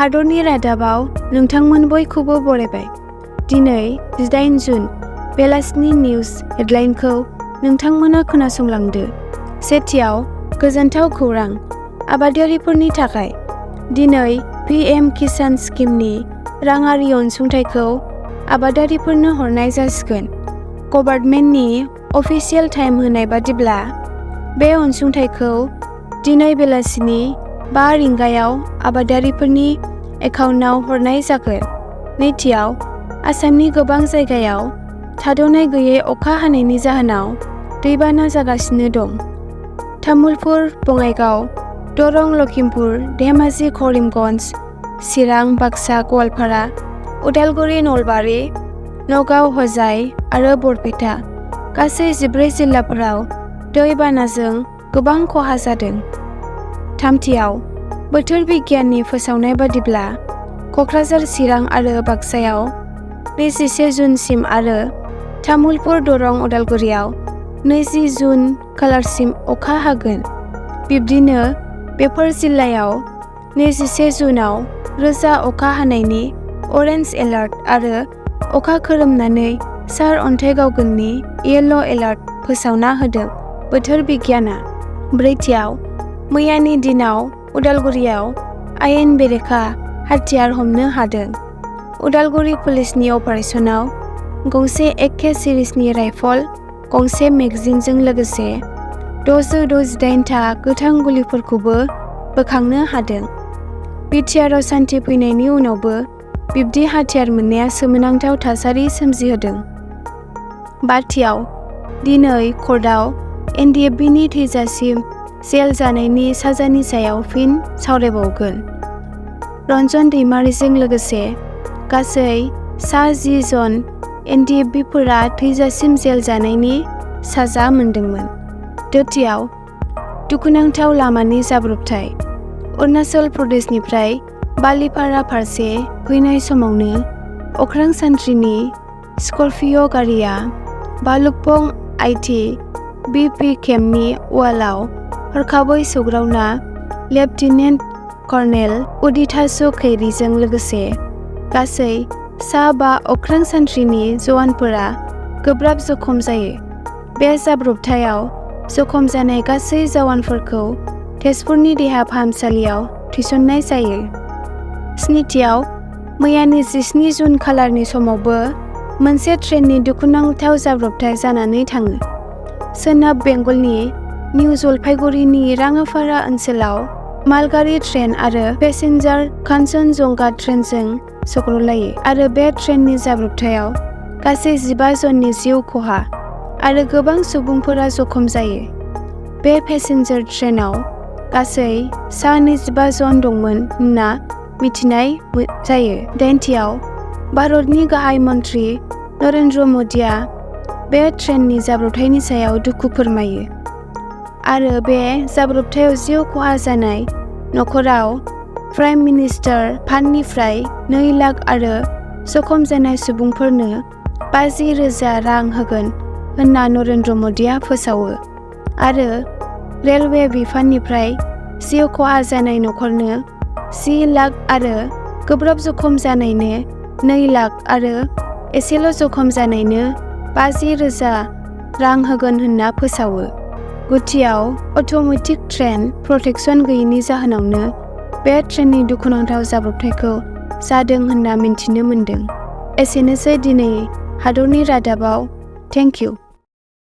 हादरनि रादाबाव नोंथांमोन बयखौबो बरायबाय। दिनै 18 जुन बेलासिनि निउज हेडलाइनखौ नोंथांमोना खोनासंलांदो। सेथियाव गोजोनथाव खौरां आबादारिफोरनि थाखाय। दिनै PM किसान स्किमनि राङारि अनसुंथाइखौ आबादारिफोरनो हरनाय जासिगोन। गभर्नमेन्टनि अफिसियेल टाइम होनाय बादिब्ला बे अनसुंथाइखौ दिनै बेलासिनि 5 रिंगायाव आबादारिफोरनि एकाउन्टआव हरनाय जागोन। नैथियाव आसामनि गोबां जायगायाव थाद'नाय गैयै अखा हानायनि जाहोनाव दैबाना जागासिनो दं। तामुलपुर, बङाइगाव, दरं, लखिमपुर, धेमाजि, करिमगन्ज, चिरां, बाक्सा, गवालपारा, उदालगुरि, नलबारि, नगाव, हजाइ आरो बरपेटा गासै 14 जिल्लाफोराव दै बानाजों गोबां खहा जादों। थामथियाव बोथोर बिगियाननि फोसावनाय बादिब्ला क'क्राझार, चिरां आरो बाक्सायाव 21 जुनसिम आरो तामुलपुर, दरं, उदालगुरियाव 20 जुन खालारसिम अखा हागोन। बिब्दिनो बेफोर जिल्लायाव 21 जुनाव रोजा अखा हानायनि अरेन्ज एलार्ट आरो अखा खोरोमनानै सार अन्थाइ गावगोननि येल' एलार्ट फोसावना होदों बोथोर बिगियाना। ब्रैथियाव मैयानि दिनाव उदालगुरियाव आयेन बेरेखा हाथियार हमनो हादों। उदालगुरि पुलिसनि अपारेसनाव गंसे एके सिरिजनि राइफल, गंसे मेगजिनजों लोगोसे 668 गोथां गुलिफोरखौबो बोखांनो हादों। BTRआव सान्थि फैनायनि उनावबो बिब्दि हाथियार मोननाया सोमोनांथाव थासारि सोमजिहोदों। बाथियाव दिनै कर्टआव NDFBनि थैजासिम जेल जानायनि साजानि सायाव फिन सावरायबावगोन। रन्जन दैमारिजों लोगोसे गासै 10 जन NDFBफोरा थैजासिम जेल जानायनि साजा मोनदोंमोन। दथियाव दुखुनांथाव लामानि जाब्रबथाय। अरुणाचल प्रदेशनिफ्राय बालिपारा फारसे फैनाय समावनो अख्रां सान्थ्रिनि स्कर्पिय' गारिया भालुकपं IT BP केम्पनि वालआव हरखाबै सौग्रावना लेफ्टिनेन्ट कर्नेल उदितासु खैरीजों लोगोसे गासै 5 अख्रां सान्थ्रिनि जवानफोरा गोब्राब जखम जायो। बे जाब्रबथायाव जखम जानाय गासै जवानफोरखौ तेजपुरनि देहा फाहामसालियाव थिसननाय जायो। स्निथियाव मैयानि 17 जुन खालारनि समावबो मोनसे ट्रेननि दुखुनांथाव जाब्रबथाय जानानै थाङो। सोनाब बेंगलनि निउ जलपाइगुरिनि राङापारा ओनसोलाव मालगारि ट्रेन आरो पेसेन्जार कान्चनजंगा ट्रेनजों सौग्रावलायो आरो बे ट्रेननि जाब्रबथायाव गासै 15 जननि जिउ खहा आरो गोबां सुबुंफोरा जखम जायो। बे पेसेन्जार ट्रेनआव गासै 25 जन दंमोन होनना मिथिनाय जायो। दाइनथियाव भारतनि गाहाय मन्त्रि नरेन्द्र मदिया बे ट्रेननि जाब्रबथायनि सायाव दुखु फोरमायो आरो बे जाब्रबथायाव जिउ खहा जानाय नखराव प्राइम मिनिस्टार फान्डनिफ्राय 2 लाख आरो जखम जानाय सुबुंफोरनो 50,000 रां होगोन होनना नरेन्द्र मदिया फोसावो आरो रेलवे बिफाननिफ्राय जिउ खहा जानाय नखरनो 10 लाख आरो गोब्राब जखम जानायनो 2 लाख आरो एसेल' जखम जानायनो 50,000 रां होगोन होनना फोसावो। गुथियाव अट'मेटिक ट्रेन प्रटेक्शन गैयैनि जाहोनावनो बे ट्रेननि दुखुनांथाव जाब्रबथायखौ जादों होनना मिन्थिनो मोन्दों। एसेनोसै दिनै हादरनि रादाबाव। Thank you.